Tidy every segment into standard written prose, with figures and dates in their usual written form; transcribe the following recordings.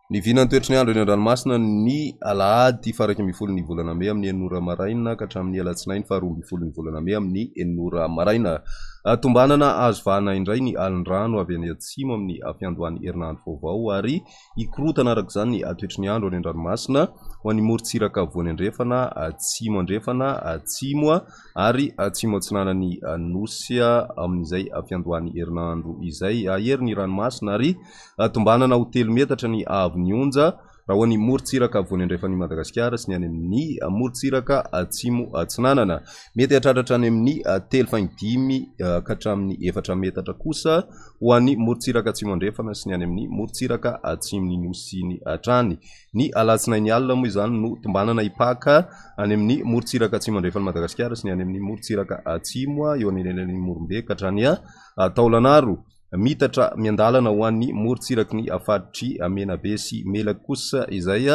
Ny vinan'ny toetry ny andro eny an-dranomasina ny alahady faha 11 ny volana mey amin'ny enina ora maraina ka hatramin'ny alatsinainy faha 12 ny volana mey amin'ny enina ora maraina. Tombanana azo vahana indray ny alin-drano avy any atsimo amin'ny fiandohan'ny herinandro vaovao ary hikorontana araka izany ny toetry ny andro any an-dranomasina ho an'ny morontsiraka afovoany andrefana, atsimo andrefana, atsimo ary atsimo atsinanan'ny Nosy amin'izay fiandohan'ny herinandro izay. Hahery ny ranomasina ary tombanana ho telo metatra ny haavon'ny onja raha ho an'ny morontsiraka afovoany andrefan'i Madagasikara sy ny any amin'ny morontsiraka atsimo atsinanana. Mety hahatratra hatrany amin'ny 3,5 ka hatramin'ny efatra metatra kosa ho an'ny morontsiraka atsimo andrefana sy ny any amin'ny morontsiraka atsimon'ny Nosy iny hatrany. Ny alatsinainy alina moa izany no tombanana hipaka any amin'ny morontsiraka atsimo andrefan'i Madagasikara sy ny any amin'ny morontsiraka atsimo eo anelanelan'i Morombe ka hatrany Taolagnaro. Miitatra miandalana ho an'ny morontsiraky ny faritr'i Menabe sy Melaky kosa izay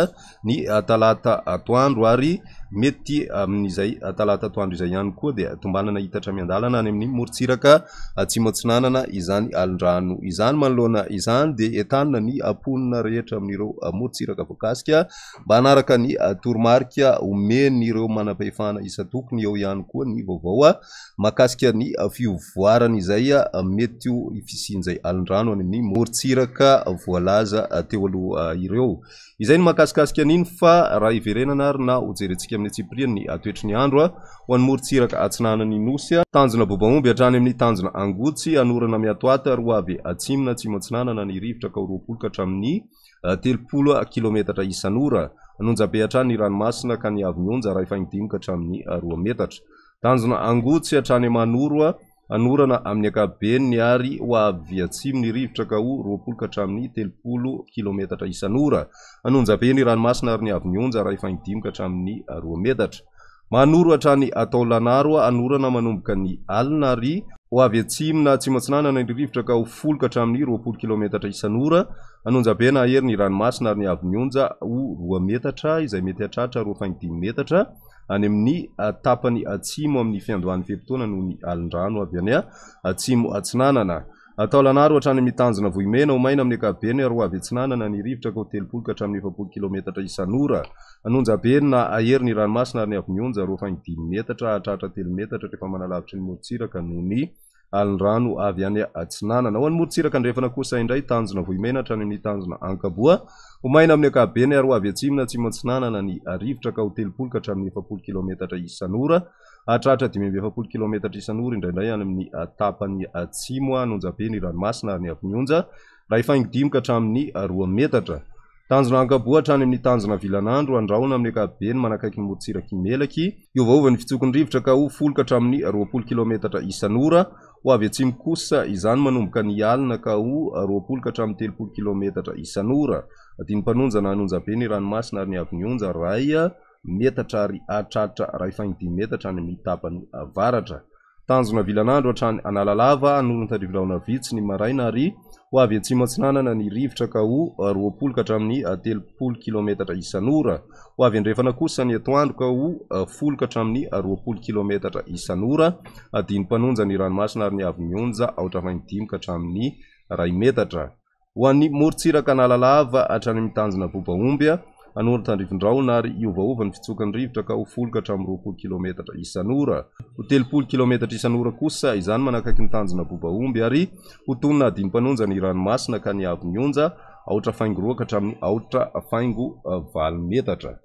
ny talata atoandro ary mety amin'izay talata atoandro izay ihany koa dia tombanana hiitatra miandalana any amin'ny morontsiraka atsimo atsinanana izany alin-drano izany. Manoloana izany dia entanina ny mponina rehetra amin'ireo morontsiraka voakasika mba hanaraka ny toromarika omen'ireo manam-pahefana isan-tokony. Eo ihany koa ny vaovao mahakasika ny fivoarana izay mety ho fisian'izay alin-drano any amin'ny morontsiraka voalaza teo aloha ireo. Izay no mahakasikasika an'iny fa raha hiverenana ary na hojerentsika amin'ny antsipiriany ny toetry ny andro ho an'ny morontsiraka atsinanan'ny Nosy, tanjona Bobaomby hatrany amin'ny tanjona Angotsy, anorana miatoato ary ho avy atsimo na atsimo atsinanana ny rivotra ka ho 20 ka hatramin'ny 30 kilometatra isan'ora. Anonjabe hatrany ny ranomasina ka ny haavon'ny onja iray faingo dimy ka hatramin'ny roa metatra. Tanjona Angotsy hatrany Manoro, Anorana amin'ny ankapobeny ary ho avy atsimo ny rivotra ka ho 20 ka hatramin'ny 30 kilometatra isan'ora. Anonjabe ny ranomasina ary ny haavon'ny onja iray faingo dimy ka hatramin'ny roa metatra. Manoro hatrany Taolagnaro, anorana manomboka ny alina ary ho avy atsimo na atsimo atsinanana ny rivotra ka ho 10 ka hatramin'ny 20 kilometatra isan'ora. Anonjabe na hahery ny ranomasina ary ny haavon'ny onja ho roa metatra izay mety hahatratra roa faingo dimy metatra. any amin'ny tapany atsimo amin'ny fiandohan'ny fe-potoana noho ny alin-drano avy any atsimo atsinanana. Taolagnaro hatrany amin'ny tanjona Vohimena ho maina amin'ny ankapobeny ary ho avy atsinanana ny rivotra ka ho 30 ka hatramin'ny 40 kilometatra isan'ora. An'Onjabe na hahery ny ranomasina ary ny haavon'ny onja roa faingo dimy metatra hahatratra telo metatra rehefa manalavitry ny morontsiraka noho ny alin-drano avy any atsinanana. Ho an'ny morontsiraka andrefana kosa indray, tanjona Vohimena hatrany amin'ny tanjona Ankaboa. Ho maina amin'ny ankapobeny ary ho avy atsimo na atsimo atsinanana ny rivotra ka ho 30 ka hatramin'ny 40 kilaometatra isan'ora. Hahatratra 45 kilaometatra isan'ora indraindray any amin'ny tapany atsimo an'Onjabe ny ranomasina ary ny avon'ny onja iray faingo dimy ka hatramin'ny roa metatra. Tanjona Ankaboa hatrany amin'ny tanjona Vilanandro, Andrahona amin'ny ankapobeny manakaiky ny morontsirak'i Melaky. Hiovaova ny fitsoky ny rivotra ka ho 10 ka hatramin'ny 20 kilaometatra isan'ora. Ho avy atsimo kosa izany manomboka ny alina ka ho 20 ka hatramin'ny 30 kilaometatra isan'ora. Adin'ny-mpanonja na an'Onjabe ny ranomasina ary ny haavon'ny onja iray metatra ary hahatratra iray faingo dimy metatra any amin'ny tapany avaratra. Tanjona vilan'andro hatrany Analalava, Anoron-tandrivirahona vitsy ny maraina ary ho avy atsimo atsinanana ny rivotra ka ho 20 ka hatramin'ny 30 kilaometatra isan'ora. Ho avy andrefana kosa ny atoandro ka ho 10 ka hatramin'ny 20 kilaometatra isan'ora. Adino mpanonja ny ranomasina ary ny haavon'ny onja aotra faingo dimy ka hatramin'ny iray metatra. Ho an'ny morontsiraka Analalava hatrany amin'ny tanjona Bobaomby, Anoron-tandrivindrahona ary hiovaova ny fitsokan'ny rivotra ka ho 10 ka hatramin'ny 20 kilaometatra isan'ora. Ho 30 kilaometatra isan'ora kosa izany manakaiky ny tanjona Bobaomby ary ho tonina adin'ny-mpanonja ny ranomasina ka ny haavon'ny onja aotra faingo roa ka hatramin'ny aotra faingo valo metatra.